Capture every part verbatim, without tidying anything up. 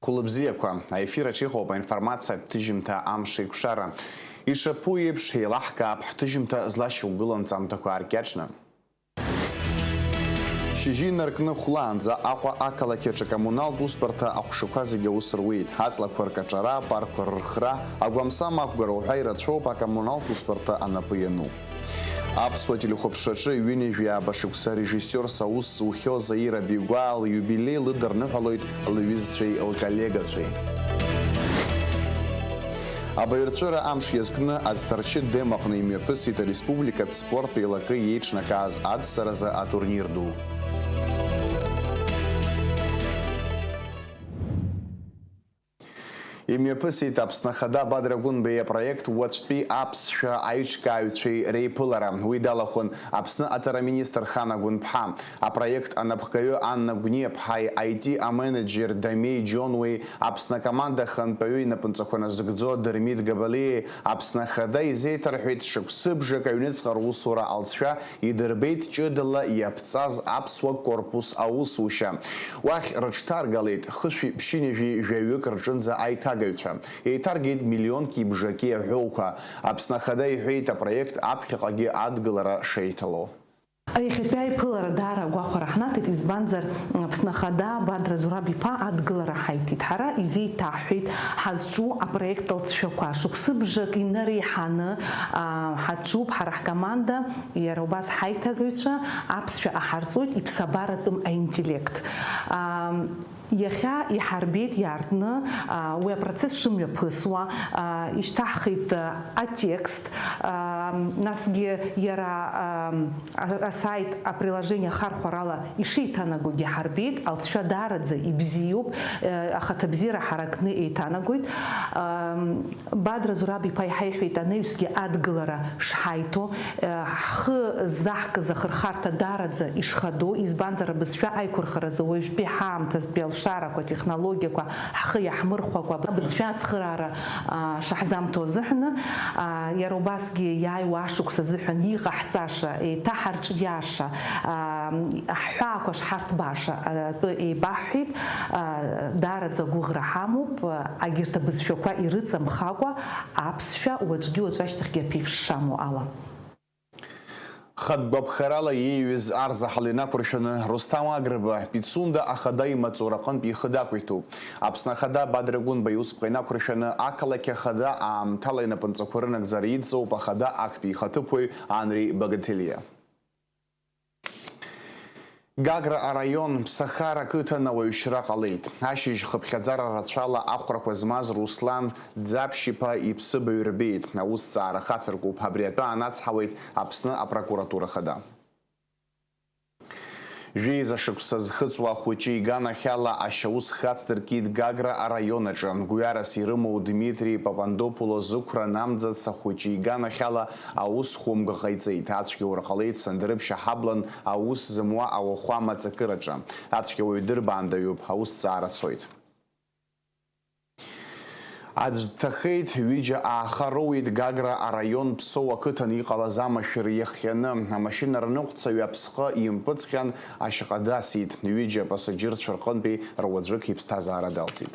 Хәылбзиақәа, аефир аҿы иҟоуп аинформациатә ҭыжьымҭа Амш еиқәшара. Ишаԥу еиԥш, еилаҳкаап ҳҭыжьымҭа злашьақәгылоу анҵамҭақәа ааркьаҿны. Шьыжьы инаркны хәлаанӡа Аҟәа ақалақь аҿы акоммуналтә усбарҭа аҟәшақәа зегьы аус руеит. Аҵлақәа ркаҿара, апаркқәа рырхра, агәамсам ақәгара уҳәа ирацәоуп акоммуналтә усбарҭа анапы иану. Аԥсуа телехәаԥшраҿы ҩынҩажәи ааба шықәса режиссиорс аус зухьоу Заира Бигәаа лиубилеи лыдырныҳәалоит лҩызцәеи лколлегацәеи. Абаҩрҵәыра амш иазкны Аӡҭарчы Дем аҟны имҩаԥысит ареспубликатә спорттә еилакы иеиҿнакааз адҵаразы атурнир ду. Имҩаԥысит Аԥсны Ахада Бадра Гәынбеи апроект уаҵәтәи аԥсшәа аиҿкааҩцәеи реиԥылара. Уи далахәын Аԥсны аҵара министр Хана Гәынԥҳа. Апроект анапхгаҩы Анна Гәниаԥҳаи I T аменеџьер Дамеи Џьонуеи, Аԥсны акоманда ахантәаҩы инапынҵақәа назыгӡо Дырмит Габалиеи Аԥсны Ахада изеиҭарҳәеит, шықәсыбжак аҩныҵҟа русура алҵшәа идырбеит ҷыдала иаԥҵаз аԥсуа корпус аусушьа. Уахь рыҽҭаргалеит хышәи ԥшьынҩажәи жәаҩык рҿынӡа аиҭагаҩцәа. Еиҭаргеит миллионки бжаки аҳәоуқәа. Аԥсны Ахада иҳәеит апроект аԥхьаҟагьы адгылара шеиҭало. Иахьатәи аиԥылара даара агәахәара ҳнаҭеит, избанзар, Аԥсны Ахада Бадра Зураб-иԥа адгылара ҳаиҭеит. Ҳара изеиҭаҳҳәеит ҳазҿу апроект алҵшәақәа. Шықәсыбжак инареиҳаны, а, ҳаҿуп ҳара ҳкоманда, иара убас ҳаиҭагаҩцәа, аԥсшәа аҳарҵоит иԥсабаратәым аинтеллект. А, Иахьа иҳарбеит иаартны, а, уи апроцесс шымҩаԥысуа, а, ишьҭаҳхит, а, атекст, а, насгьы иара, а, а, асайт, априложение ахархәарала ишеиҭанагогьы ҳарбеит, алҵшәа даараӡа ибзиоуп, а, ахаҭабзиара ҳаракны еиҭанагоит. А, Бадра Зураб-иԥа иҳаиҳәеит анаҩсгьы адгылара шҳаиҭо, э, ҳхы ззаҳкыз ахырхарҭа даараӡа ишхадоу, избанзар, абызшәа аиқәырхаразы уажәтәи ҳаамҭазтәи алшарақәа, технологиақәа ҳхы иаҳмырхәакәа, абызшәа ацхыраара, а, шаҳзамҭо азыҳәаны, а, иара убасгьы иааиуа ашықәс азыҳәан иҟаҳҵаша, еиҭаҳарҿиаша, а, ҳҳәаақәа шҳарҭбааша атәы еибаҳҳәеит, а, даараӡа агәыӷра ҳамоуп, а, агьырҭ абызшәақәа ирыҵамхакәа, аԥсшәа уаҵәгьы уаҵәашьҭахьгьы аԥеиԥш шамоу ала. Хатә гәаԥхарала иеиҩыз арзаҳал инақәыршәаны Русҭам Агрба Пицунда ахада имаҵураҟынтә ихы дақәиҭуп. Аԥсны ахада Бадра Гәынба иусԥҟа инақәыршәаны ақалақь ахада аамҭала инапынҵақәа рынагӡара идҵоуп ахада актәи ихаҭыԥуаҩ Анри Багателиа. Гагра араион Ԥсахара ақыҭан ауаҩшьра ҟалеит. Ашьыжь хыԥхьаӡара рацәала ахәрақәа змаз Руслан Ӡаԥшь-иԥа иԥсыбаҩ рбеит. Аусҭҵаара хацыркуп. Абри атәы анацҳауеит Аԥсны апрокуратура хада. Жәеиза шықәса зхыҵуа ахәыҷы иганахьала ашьаус хацдыркит Гагра араион аҿы. Гәҩарас ирымоу Дмитри Папандоԥуло зықәра намӡац ахәыҷы иганахьала аус хәымга ҟаиҵеит. Ацәгьаура ҟалеит Сандрыԥшь аҳаблан аус зымуа ауахәама аҵакыраҿы. Ацәгьауаҩ дырбаандаҩуп, аусҭҵаара цоит. Аӡә дҭахеит, ҩыџьа ааха роуит Гагра араион Ԥсоу ақыҭан иҟалаз амашәыр иахҟьаны. Амашьына рныҟәцаҩ аԥсҟы импыҵҟьан ашьаҟа дасит. Ҩыџьа апасаџьырцәа рҟынтәи руаӡәык иԥсҭазаара далҵит.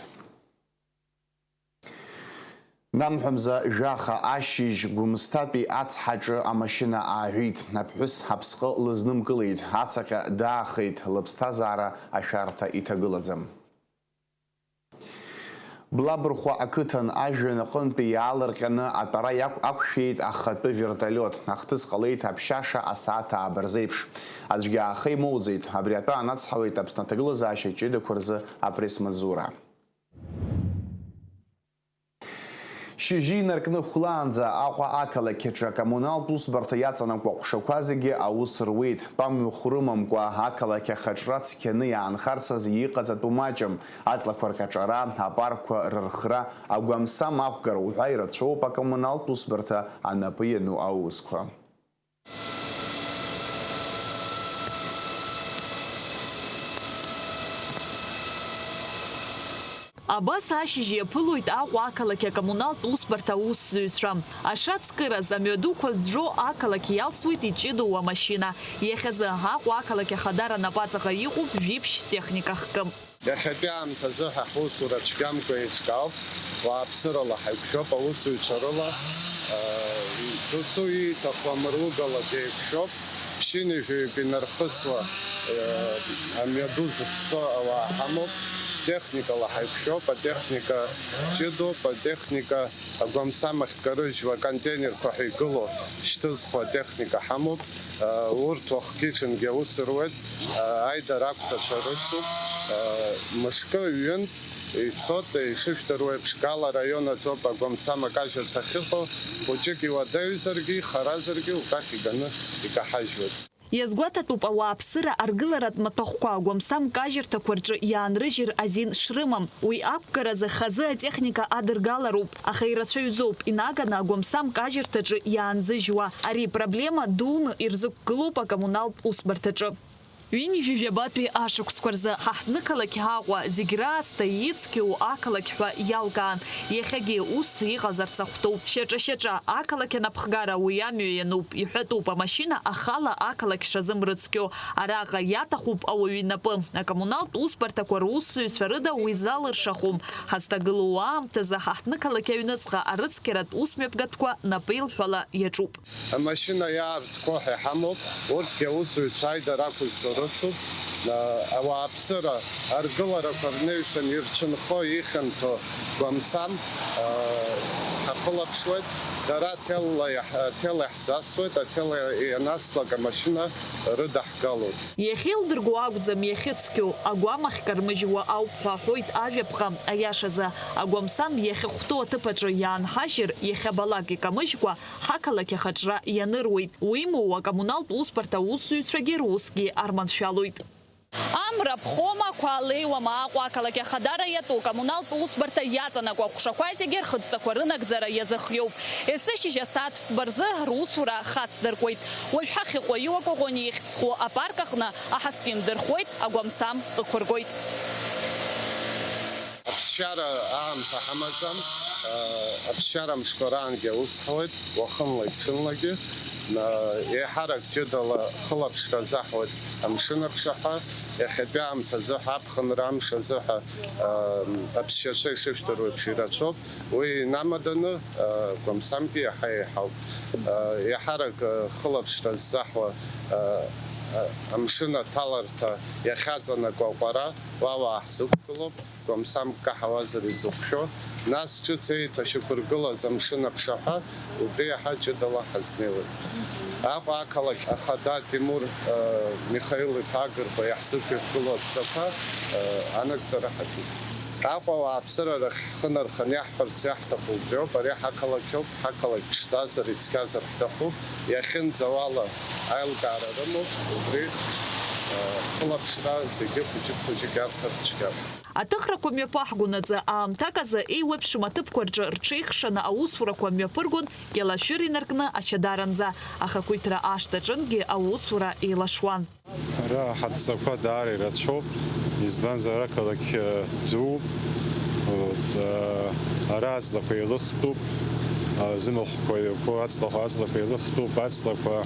Нанҳәа мза жәаха ашьыжь Гәымсҭатәи ацҳаҿы амашьына ааҳәит. Аԥҳәыс аԥсҟы лызнымкылеит, ацаҟьа даахеит, лыԥсҭазаара ашәарҭа иҭагылаӡам. Блабырхәа ақыҭан ажәҩан аҟынтәи иаалырҟьаны атәара иақә-, ақәшәеит ахатәы вертолиот. Ахҭыс ҟалеит аԥшьаша асааҭ ааба рзеиԥш. Аӡәгьы ааха имоуӡеит. Абри атәы анацҳауеит Аԥсны аҭагылазаашьа ҷыдақәа рзы апресс-маҵзура. Шьыжьы инаркны хәлаанӡа Аҟәа ақалақь аҿы акоммуналтә усбарҭа иаҵанакуа аҟәшақәа зегьы аус руеит. Тәамҩахә рымамкәа, ақалақь ахаҿра цқьаны иаанхарц азы иҟаҵатәу маҷым. Аҵлақәа ркаҿара, апаркқәа рырхра, агәамсам ақәгара уҳәа ирацәоуп акоммуналтә усбарҭа анапы иану аусқәа. Абас ашьыжь иаԥылоит Аҟәа ақалақь акоммуналтә усбарҭа аусзуҩцәа. Ашацкыраз амҩадуқәа зжо ақалақь иалсуеит иҷыдоу амашьына. Иахьазы Аҟәа ақалақь ахадара напаҵаҟа иҟоуп жәиԥшь техника хкы. Иахьатәи аамҭазы ҳа ҳусура цәгьамкәа еиҿкаауп, уааԥсырала ҳаиқәшәоуп, аусзуҩцәа рыла, досу ииҭаху амыругала деиқәшәоуп, ԥшьынҩажәаҩык инархысуа, амҩаду зыԥссо ауаа ҳамоуп, техникала ҳаиқәшәоуп, атехника ҷыдоуп, атехника агәамсам ахькарыжьуа, аконтейнерқәа ҳәа игылоу шьҭызхуа атехника ҳамоуп. Урҭ уахгьы-ҽынгьы аус руеит, аидара ақәҵацәа рыцуп, мышкы, ҩынтә ицоит, ишыжәдыруа еиԥш, Гала араион аҿоуп агәамсам акажьырҭа ахьыҟоу, хәыҷык иуадаҩзаргьы, ихаразаргьы убрахь иганы икаҳажьуеит. Иазгәаҭатәуп ауааԥсыра аргыларатә маҭәахәқәа агәамсам кажьырҭақәа рҿы иаанрыжьыр азин шрымам. Уи ақәгаразы хазы атехника адыргалароуп, аха ирацәаҩӡоуп инаганы агәамсам кажьырҭаҿы иаанзыжьуа. Ари проблема дуны ирзықәгылоуп акоммуналтә усбарҭаҿы. Ҩынҩажәи жәабатәи ашықәсқәа рзы ҳа ҳнықалақь Аҟәа зегь раасҭа ицқьоу ақалақь ҳәа иалкаан. Иахьагьы ус иҟазарц ахәҭоуп. Шьаҿа-шьаҿа ақалақь анапхгара уи амҩа иануп, иҳәатәуп амашьына ахала ақалақь шазымрыцқьо. Араҟа иаҭахуп ауаҩы инапы. Акоммуналтә усбарҭақәа русзуҩцәа рыда уи залыршахом. Ҳазҭагылоу аамҭазы ҳа ҳнықалақь аҩныҵҟа арыцқьаратә усмҩаԥгатәқәа напеилҳәала иаҿуп. Амашьына иаарҭқәо ҳәа иҳамоуп, урҭгьы аусзуҩцәа аидара ақәызҵо рыцуп. Ауааԥсыра аргыларақәа рнеҩсан ирцәынхо, ихьанҭо гәамсам ҳахылаԥшуеит. Дара аҭелла иаҳ-, аҭел иаҳзасуеит, аҭел ианаслак амашьына рыдаҳгалоит. Иахьеилдырго акәӡам иахьыцқьоу, агәамахь кармыжьуа ауп ҳәа аҳәоит ажәаԥҟа. Аиашазы, агәамсам иахьахәҭоу аҭыԥ аҿы иаанҳажьыр, иахьабалак икамыжькәа, ҳақалақь ахаҿра ианыруеит. Уимоу, акоммуналтә усбарҭа аусзуҩцәагьы русгьы арманшәалоит. Амра ԥхома, қәа леиуама Аҟәа ақалақь ахадара иатәу акоммуналтә усбарҭа иаҵанакуа аҟәшақәа зегьы рхыдҵақәа рынагӡара иазыхиоуп. Есышьыжь асааҭ фба рзы русура хацдыркуеит. Уажә ҳахьыҟоу Иуа Коӷониа ихьӡ зху апарк аҟны аҳаскьын дырхуеит, агәамсам ықәыргоит. Аԥсшьара аамҭа ҳамаӡам, аԥсшьара мшқәа раангьы аус ҳауеит, уахынлагь ҽынлагьы. Еиҳарак ҷыдала хылаԥшра азаҳуеит амшын аԥшаҳәа. Иахьатәи аамҭазы ҳәа аԥхынра амш азы ҳәа аԥсшьацәа ишыжәдыруа еиԥш ирацәоуп. Уи инамаданы, гәамсамгьы иаҳа еиҳауп. Еиҳарак хылаԥшра ззаҳуа амшын аҭаларҭа иахьаҵанакуа аҟәара уа уаа ҳзықәгылоуп, гәамсамк каҳауазар изықәшәо, нас ҿыц еиҭашьақәыргылаз амшын аԥшаҳәа убри иаҳа ҷыдала ҳазнеиуеит. Аҟәа ақалақь ахада Тимур Михаил-иԥа Агрба иаҳзықәиргыло адҵақәа анагӡара ҳаҿуп. Аҟәа ауааԥсыра рахь ҳхы нарханы иаҳҳәарц иаҳҭаху убриоуп, ари ҳақалақь ауп, ҳақалақь ԥшӡазар, ицқьазар ҳҭахуп, иахьынӡауала аилкаара рымоуп, убри хылаԥшра зегьы хәыҷык-хәыҷык иарҭар цәгьам. Аҭыхрақәа мҩаԥаҳгонаҵы, аамҭак азы еиуеиԥшым аҭыԥқәа рҿы рҽеихшаны аусурақәа мҩаԥыргон Кьалашәыр инаркны Ачадаранӡа, ахақәиҭра ашҭаҿынгьы аусура еилашуан. Ара ҳадҵақәа даара ирацәоуп, избанзар, ақалақь, э, дууп. Вот, э, ара аҵлақәа еилыхтәуп, э, зымахәқәа иаку аҵлақәа, аҵлақәа еилыхтәуп, аҵлақәа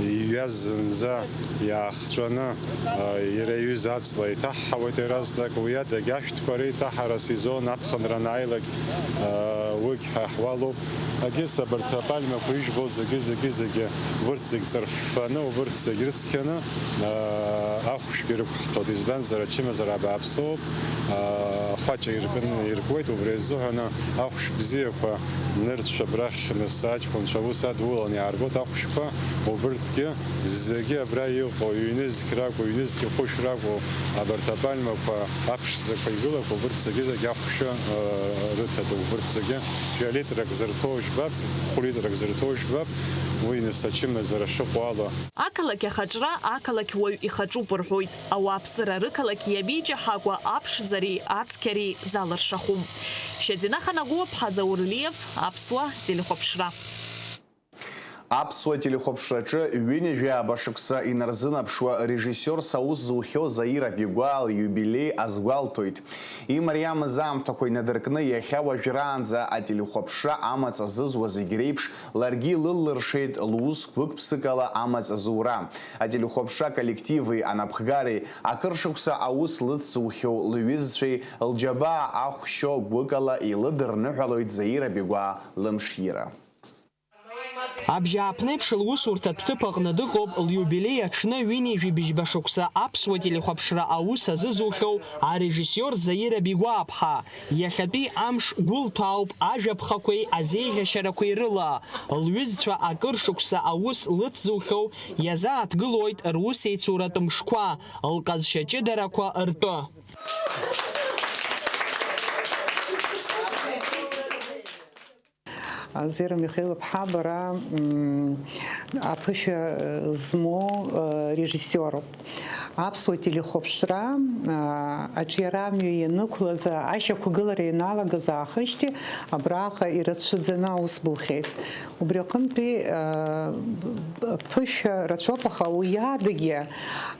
иҩаз зынӡа иаахҵәаны, э, иара иҩыз аҵла иҭаҳҳауеит иаразнак, уи адагь ашәҭқәа реиҭаҳара асезон аԥхынра анааилак, э, уигь ҳа ҳуалуп. Агьыс абарҭ апальмақәа ижәбо зегьы, зегьы, зегьы, убырҭ зегь ҵырффаны, убырҭ зегь рыцқьаны, аа, ахәшәгьы рықәҳҭәоит, избанзар, ачымазара абааԥсоуп, аа, ахәаҷа иркын, иркуеит, убри азыҳәаны ахәшә бзиақәа нырцә абрахь, нас аҷкәынцәа аус адулан иааргоит ахәшәқәа, убырҭгьы зегьы абра иҟоу, ҩнызқь ракәу, ҩнызқь хәышә ракәу, абарҭ апальмақәа аԥшӡақәа игылақәоу, убырҭ зегьы-зегьы ахәшәы, э, рыҭатәуп, убырҭ зегьы жәа-литрак зырҭоу жәбап, хә-литрак зырҭоу жәбап, уи нас ачымазара шыҟоу ала. Ақалақь ахаҿра ақалақь уаҩ ихаҿуп рҳәоит. Ауааԥсыра рықалақь иабиҷаҳакәа аԥшӡареи ацқьареи залыршахәым. Шьазина Ханагәыуаԥҳа, Заур Лиев, Аԥсуа телехәаԥшра. Аԥсуа телехәаԥшраҿы ҩынҩажәаба шықәса инарзынаԥшуа режиссиорс аус зухьоу Заира Бигәаа лиубилеи азгәалҭоит. Имариамыз аамҭақәа инадыркны иахьа уажәраанӡа ателехәаԥшра амаҵ азызуа зегь реиԥш, ларгьы илыллыршеит лус гәык-ԥсыкала амаҵ зура. Ателехәаԥшра коллективи анапхгареи акыр шықәса аус лыцзухьоу лҩызцәеи лџьабаа ахә шьо гәыкала илыдырныҳәалоит Заира Бигәаа лымшира. Абжьааԥнеиԥш лусурҭатә ҭыԥ аҟны дыҟоуп лиубилеи аҽны ҩынҩажәи быжьба шықәса аԥсуа телехәаԥшра аус азызухьоу арежиссиор Заира Бигәааԥҳа. Иахьатәи амш гәылҭәаауп ажәаԥхақәеи азеиӷьашьарақәеи рыла. Лҩызцәа акыр шықәса аус лыцзухьоу иазааҭгылоит русеицуратә мшқәа, лҟазшьа ҷыдарақәа ртәы. Зира Михеил-иԥҳа, бара, мм, аԥышәа, э, змоу, э, режиссиоруп. Аԥсуа телехәаԥшра, а, аҿиарамҩа ианықәлаз, ашьақәгылара ианалагаз аахижьҭеи абраҟа ирацәаӡаны аус бухьеит. Убри аҟынтәи, а, ԥышәа рацәоуп, аха уи адагьы,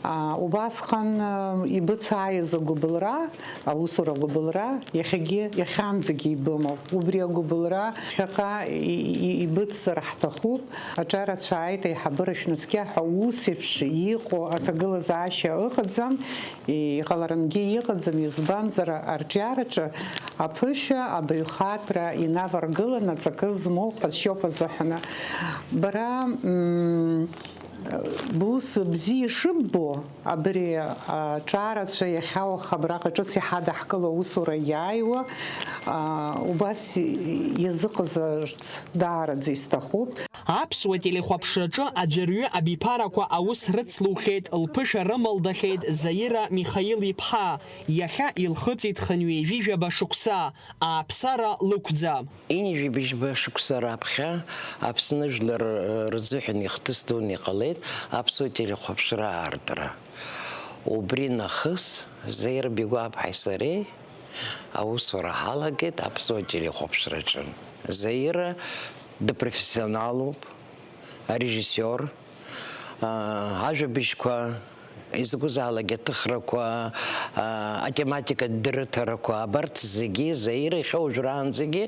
а, убасҟан, а, ибыцааиз агәыбылра, аусура агәыбылра иахьагьы, иахьанӡагьы ибымоуп. Убри агәыбылра ԥхьаҟа и-, и-, ибыццар ҳҭахуп. Аҿарацәа ааит, аиҳабыра шәнаскьа ҳәа ус еиԥш иҟоу аҭагылазаашьа ыҟаӡам, и-, иҟаларангьы иҟаӡам, избанзар, арҿиараҿы аԥышәа абаҩхатәра инаваргыланы аҵакы змоу ҟазшьоуп азыҳәаны. Бара, м, бус бзиа ишыббо, абри аҿарацәа иахьа уаха абраҟа ҿыц иҳадаҳкыло аусура иааиуа, а, убас иазыҟазарц даараӡа исҭахуп. Аԥсуа телехәаԥшраҿы аӡәырҩы абиԥарақәа аус рыцлухьеит, лԥышәа рымалдахьеит Заира Михаил-иԥҳа. Иахьа илхыҵит хынҩажәи жәаба шықәса, ааԥсара лықәӡа. Ҩынҩажәи быжьба шықәса раԥхьа Аԥсны жәлар рзыҳәан ихҭыс дуны иҟалеит аԥсуа телехәаԥшра аартра. Убри нахыс Заира Бигәааԥҳаи сареи аусура ҳалагеит аԥсуа телехәаԥшраҿы. Заира дыпрофессионалуп, арежиссиор, аа, ажәабжьқәа, изакәызаалак аҭыхрақәа, аа, атематикатә дырыҭарақәа, абарҭ зегьы Заира иахьа уажәраанӡагьы,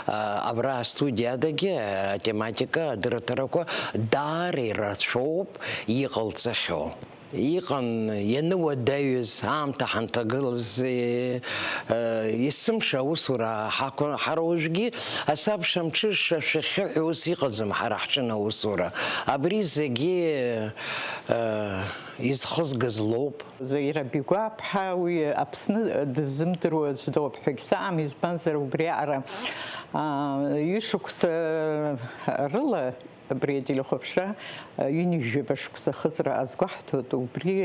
аа, абра астудиадагьы атематика адырыҭарақәа даара ирацәоуп иҟалҵахьоу. Иҟан иануадаҩыз, аамҭа ҳанҭагылаз, е, е, есымша аусура ҳақәын, ҳара уажәгьы асабша мҽыша шәахьы ҳәа ус иҟаӡам ҳара ҳҿын аусура. Абри зегьы, е, изхызгаз лоуп. Заира Бигәааԥҳа уи Аԥсны дыззымдыруа аӡә доуп ҳәагь саам, избанзар убриаҟара, а, ҩышықәса рыла Абри ателехәаԥшра, ҩынҩажәаба шықәса ахыҵра азгәаҳҭоит, убри,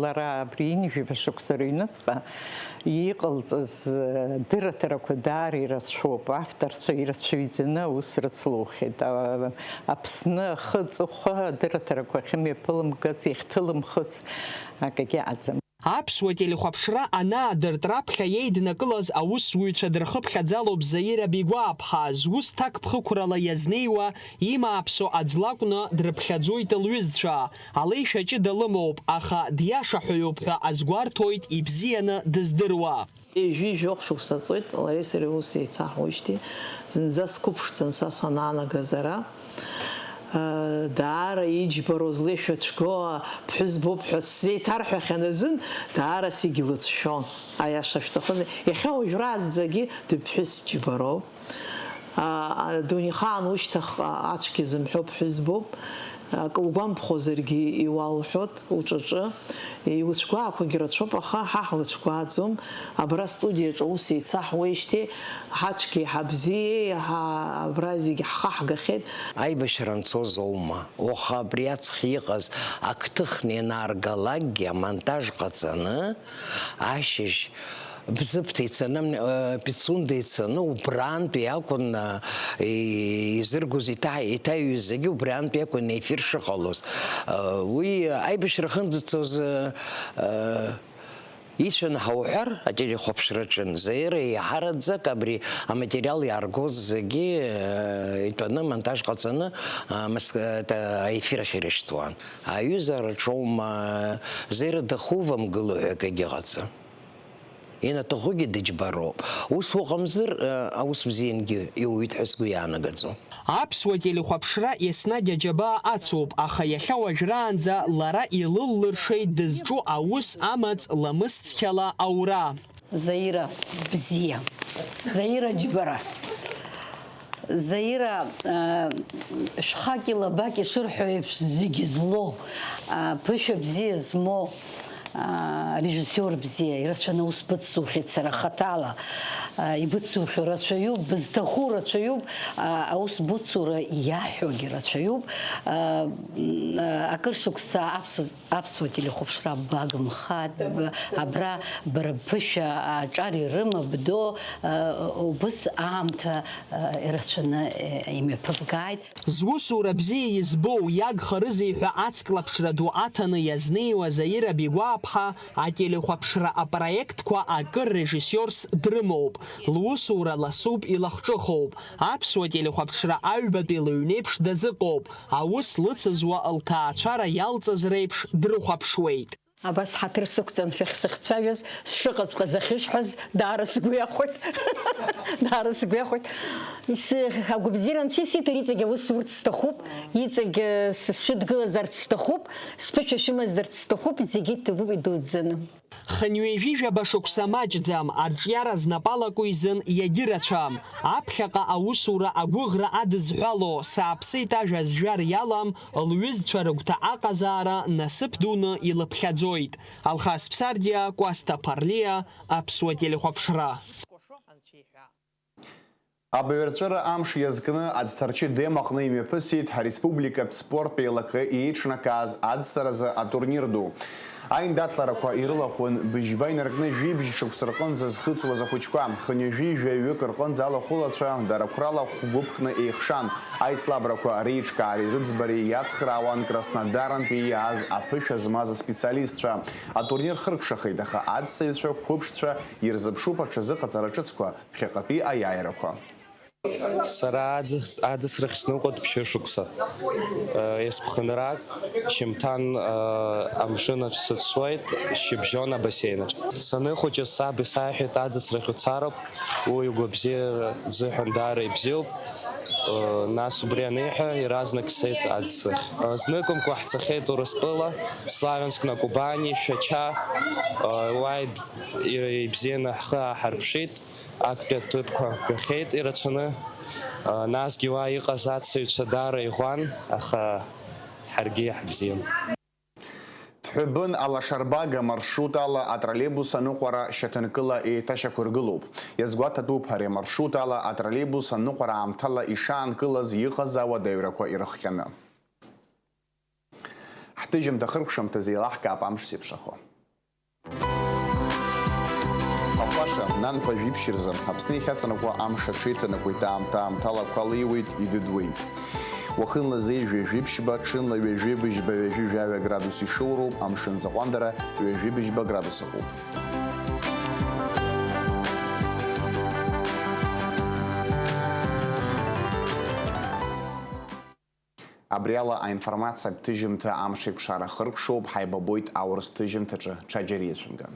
лара абри ҩынҩажәаба шықәса рыҩныҵҟа иҟалҵаз, дырраҭарақәа даара ирацәоуп, авторцәа ирацәаҩӡаны аус рыцлухьеит. А, Аԥсны ахы аҵыхәа адырраҭарақәа ахьымҩаԥылымгац, иахьҭылымхыц акагьы ыҟаӡам. Аԥсуа телехәаԥшра анаадырт раԥхьа иеиднакылаз аусзуҩцәа дырхыԥхьаӡалоуп Заира Бигәааԥҳа, зус ҭакԥхықәрала иазнеиуа, имааԥсо аӡә лакәны дрыԥхьаӡоит лҩызцәа. Алеишәа ҷыда лымоуп, аха диашаҳәаҩуп ҳәа азгәарҭоит ибзианы дыздыруа. Ҩажәи жәохә шықәса ҵуеит, лареи сареи ус еицаҳуеижьҭеи, зынӡа сқәыԥшӡан са санаанагаз ара. Даара иџьбароу злеишәа цәгьоу ԥҳәызбоуп ҳәа сзеиҭарҳәахьан азын, даара сигьлыцәшәон, аиаша шәҭахызар. Иахьа уажәраанӡагьы дыԥҳәыс џьбароуп. Дунеихаан ушьҭахь ацәгьа зымҳәо ԥҳәызбоуп. Акы угәамԥхозаргьы иуалҳәот, уҿаҿы. Иуцәгәаақәагьы рацәоуп, аха ҳа ҳлыцәгәааӡом. Абра астудиаҿы аус еицаҳуеижьҭеи, ҳацәгьеи ҳабзиеи, ҳа-, абра зегьы ҳхаҳгахьеит. Аибашьра анцоз аума? Уаха абри аҵх иҟаз ак ҭыхны ианааргалакгьы, амонтаж ҟаҵаны, ашьыжь Бзыԥҭа ицаны, э, Пицунда ицаны, убрантәи акәын, э, и-, изыргоз иҭа-, иҭаҩыз зегьы убрантәи акәын ефир шыҟалоз. Э, уи аибашьра ахьынӡацоз, э, э, Ицәаны ҳауҳәар, ателехәаԥшраҿы Заира еиҳараӡак абри аматериал иааргоз зегьы, э, итәаны, амонтаж ҟаҵаны, а, мас-, э, та-, аефир ахь ирышьҭуан. Аҩыза араҿоума, Заира дахувамгыло ҳәа акгьы ыҟаӡам. Ианаҭахугьы дыџьбароуп. Ус уҟамзар, э, аус бзиангьы иуит ҳәа сгәы иаанагаӡом. Аԥсуа телехәаԥшра еснагь аџьабаа ацуп, аха иахьа уажәраанӡа лара илыллыршеит дызҿу аус амаҵ ламыс цқьала аура. Заира бзиа. Заира џьбара. Заира, э, шәхаки лабаки шырҳәо еиԥш зегьы злоу, э, ԥышәа бзиа змоу, аа, режиссиор бзиа, ирацәаны аус быцухьеит сара хаҭала. Аа, ибыцухьоу рацәаҩуп, бызҭаху рацәаҩуп, аа, аус буцура иаҳәогьы рацәаҩуп. Аа, м, аа, акыр шықәса аԥсуа, аԥсуа телехәаԥшра багымхааит, б-, абра бара бԥышәа аҿар ирыма, бдо, аа, убыс аамҭа, аа, ирацәаны, е, имҩаԥыбгааит. Зусура бзиа избоу, иагхарызеи ҳәа ацклаԥшра ду аҭаны иазнеиуа Заира Бигәааԥҳа ателехәаԥшра апроектқәа акыр режиссиорс дрымоуп, лусура ласуп, илахҿыхуп. Аԥсуа телехәаԥшра аҩбатәи лыҩнеиԥш дазыҟоуп, аус лыцызуа лҭаацәара иалҵыз реиԥш дрыхәаԥшуеит. Абас ҳаҭыр сықәҵан шәахь сахьцәажәоз, сшыҟаҵәҟьаз ахьышәҳәаз, даара сгәы иахәоит. Даара сгәы иахәоит. Ис-, агәабзиара анцәа исиҭар, иҵегь аус урц сҭахуп, иҵегь, э, с-, сшәыдгылазарц сҭахуп, сԥышәа шәымазарц сҭахуп, зегьы иҭабуп идуӡӡаны. Хынҩажәи жәаба шықәса маҷӡам, арҿиара знапалаку изын иагьырацәам. Аԥхьаҟа аусура агәыӷра адызҳәало, сааԥсеит ажәа зжәар иалам, лҩызцәа рыгәҭа аҟазаара насыԥ дуны илыԥхьаӡоит. Алхас Ԥсардиа, Кәасҭа Ԥарлиа, Аԥсуа телехәаԥшра. Абаҩрҵәыра амш иазкны Аӡҭарчы Дем аҟны имҩаԥысит ҳареспубликатә спорттә еилакы еиҿнакааз аӡсаразы атурнир ду. Аиндаҭларақәа ирылахәын быжьба инаркны жәибжь шықәса рҟынӡа зхыҵуаз ахәыҷқәа, хынҩажәи жәаҩык рҟынӡа алахәылацәа, дара қәрала хәгәыԥкны еихшан. Аицлабрақәа реиҿкаареи рыӡбареи иацхраауан Краснодарантәи иааз аԥышәа змаз аспециалистцәа. Атурнир хыркәшахеит, аха аӡсаҩцәа қәыԥшцәа ирзыԥшуп аҽазыҟаҵара ҿыцқәа, ԥхьаҟатәи аиааирақәа. Сара аӡыс-, аӡысрахь сныҟәоит ԥшьышықәса. Э, есԥхынрак, шьымҭан, э, амшын аҿы сыӡсоит, шьыбжьон абассеин аҿы. Саныхәыҷыз саб исаҳәеит, аӡысрахь уцароуп, уи угәабзиара зыҳәан даара ибзиоуп. Э, нас убри аниҳәа, иаразнак сцеит аӡысрахь. Э, зныкымкәа ҳцахьеит Урыстәыла, Славянск на Кубани, Шәача, э, уа иб-, ибзианы ҳхы ааҳарԥшит. Актәи аҭыԥқәа гахьеит ирацәаны. Насгьы уа иҟаз аӡсаҩцәа даара иӷәӷәан, аха ҳаргьы иаҳбзиан. Дҳәыбын алашарбага маршрут ала атроллейбус аныҟәара шьаҭанкыла еиҭашьақәыргылоуп. Иазгәаҭатәуп, ари амаршрут ала атроллейбус аныҟәара аамҭала ишаанкылаз иҟаз ауадаҩрақәа ирыхҟьаны. Ҳҭыжьымҭа хыркәшамҭазы еилаҳкаап амш зеиԥшрахо. Ахәаша, нанҳәа жәиԥшь рзы, Аԥсны иахьаҵанакуа амш аҽеиҭанакуеит, аамҭа-аамҭала ақәа леиуеит, идыдуеит. Уахынла зеижә ҩажәи ԥшьба, ҽынла ҩажәи быжьба, ҩажәи жәаҩа градус ишоуроуп, амшын аӡы аҟәандара ҩажәи быжьба градус ыҟоуп. Абри ала аинформациатә ҭыжьымҭа амшеиқәшара хыркәшоуп, ҳаибабоит аурыс ҭыжьымҭаҿы, ҽаџьара иацәымган.